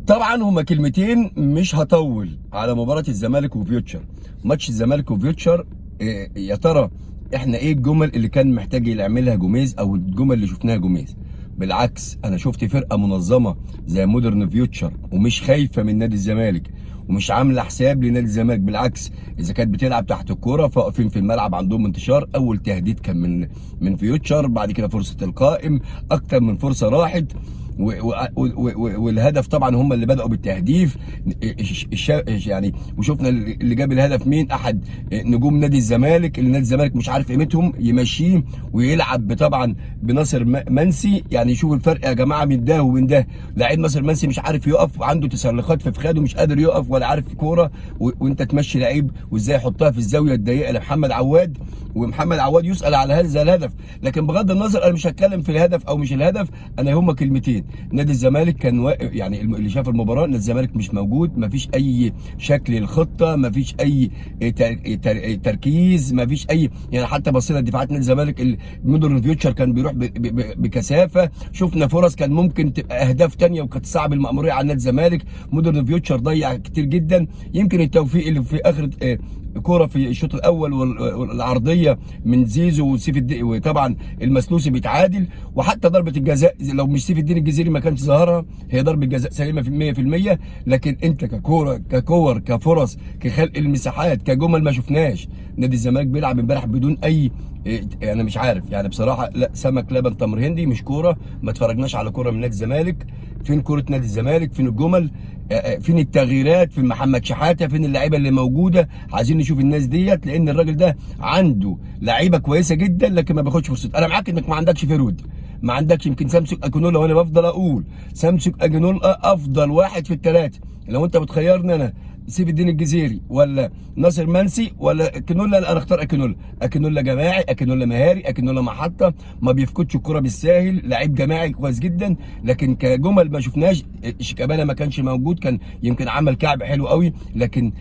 طبعا هما كلمتين، مش هطول على مباراة الزمالك وفيوتشر. ماتش الزمالك وفيوتشر، يا ترى احنا ايه الجمل اللي كان محتاج يعملها جوميز او الجمل اللي شفناها جوميز؟ بالعكس، انا شفت فرقة منظمة زي مودرن فيوتشر ومش خايفة من نادي الزمالك ومش عامله حساب لنادي الزمالك. بالعكس، اذا كانت بتلعب تحت الكورة فواقفين في الملعب، عندهم انتشار. اول تهديد كان من فيوتشر، بعد كده فرصة القائم، اكتر من فرصة راحت، والهدف طبعا هم اللي بداوا بالتهديف. يعني وشفنا اللي جاب الهدف مين؟ احد نجوم نادي الزمالك اللي نادي الزمالك مش عارف قيمتهم، يمشيه ويلعب طبعا بناصر منسي. يعني شوف الفرق يا جماعة من ده ومن ده. لعيب ناصر منسي مش عارف يقف، وعنده تسلخات في فخاده، مش قادر يقف ولا عارف كوره، وانت تمشي لعيب وازاي يحطها في الزاوية الضيقه لمحمد عواد، ومحمد عواد يسال على هذا الهدف. لكن بغض النظر، انا مش هتكلم في الهدف او مش الهدف، انا هما كلمتين. نادي الزمالك كان واقف، يعني اللي شاف المباراة نادي الزمالك مش موجود، مفيش اي شكل للخطه، مفيش اي تركيز، مفيش اي، يعني حتى بصينا دفاعات نادي الزمالك، المودرن فيوتشر كان بيروح بكثافة. شفنا فرص كان ممكن تبقى اهداف تانية وكانت صعب المأموريه على نادي الزمالك. مودرن فيوتشر ضيع كتير جدا. يمكن التوفيق اللي في اخر كورة في الشوط الاول والعرضيه من زيزو وسيف الدين، وطبعا المسلوسي بيتعادل. وحتى ضربه الجزاء لو مش سيف الدين الجزيري ما كانش ظهرها، هي ضربه جزاء سليمة في 100%. لكن انت ككوره، ككور، كفرص، كخلق المساحات، كجمل، ما شفناش نادي الزمالك بيلعب امبارح بدون اي انا مش عارف يعني بصراحة. لا سمك لبن تمر هندي، مش كوره. ما اتفرجناش على كورة من نادي الزمالك. فين كورة نادي الزمالك؟ فين الجمل؟ فين التغييرات؟ فين محمد شحاته؟ فين اللعيبة اللي موجودة؟ عايزين نشوف الناس ديت، لان الراجل ده عنده لعيبة كويسة جدا لكن ما بياخدش فرصته. انا معاك انك ما عندكش forward، ما عندكش يمكن سامسونج اكونولا، وانا بفضل اقول سامسونج اكونولا افضل واحد في الثلاثة. لو انت بتخيرني انا سيف الدين الجزيري ولا ناصر منسي ولا اكونولا، انا اختار اكونولا. اكونولا جماعي، اكونولا مهاري، اكونولا محطة، ما بيفقدش الكره بالساهل، لعيب جماعي كويس جدا. لكن كجمل ما شفناش. شيكابالا ما كانش موجود، كان يمكن عمل كعب حلو قوي، لكن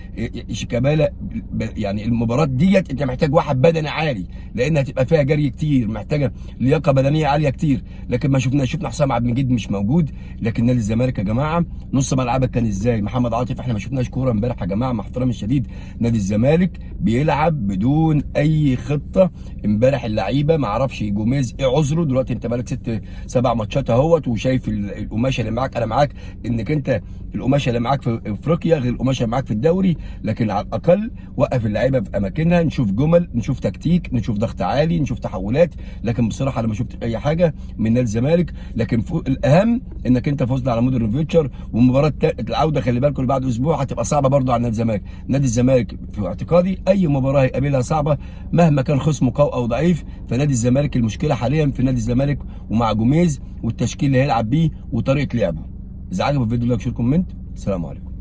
شيكابالا يعني المباراة ديت انت محتاج واحد بدني عالي، لان هتبقى فيها جري كتير، محتاجه لياقه بدنية عالية كتير، لكن ما شفناش. شفنا حسام عبد المجيد مش موجود. لكن نادي الزمالك يا جماعة نص ملعبك كان ازاي؟ محمد عاطف احنا ما شفناش كورة امبارح يا جماعة، مع احترامي الشديد. نادي الزمالك بيلعب بدون اي خطه امبارح. اللعيبة ما اعرفش جوميز ايه عذره دلوقتي. انت بقالك 6 7 ماتشات اهوت، وشايف القماشه اللي معاك. انا معاك انك انت القماشه اللي معاك في افريقيا غير القماشه اللي معاك في الدوري، لكن على الاقل وقف اللعيبة في اماكنها، نشوف جمل، نشوف تكتيك، نشوف ضغط عالي، نشوف تحولات. لكن بصراحة انا ما شفت اي حاجة من نادي الزمالك. لكن فوق الاهم انك انت فزت على مودرن فيوتشر، ومباراة العودة خلي بالكم بعد اسبوع هتبقى صعبة برضو على نادي الزمالك. نادي الزمالك في اعتقادي اي مباراة هيقابلها صعبة مهما كان خصمه قوي او ضعيف. فنادي الزمالك المشكلة حاليا في نادي الزمالك ومع جوميز والتشكيل اللي هيلعب بيه وطريقه لعبه. اذا عجبك الفيديو like share comment. السلام عليكم.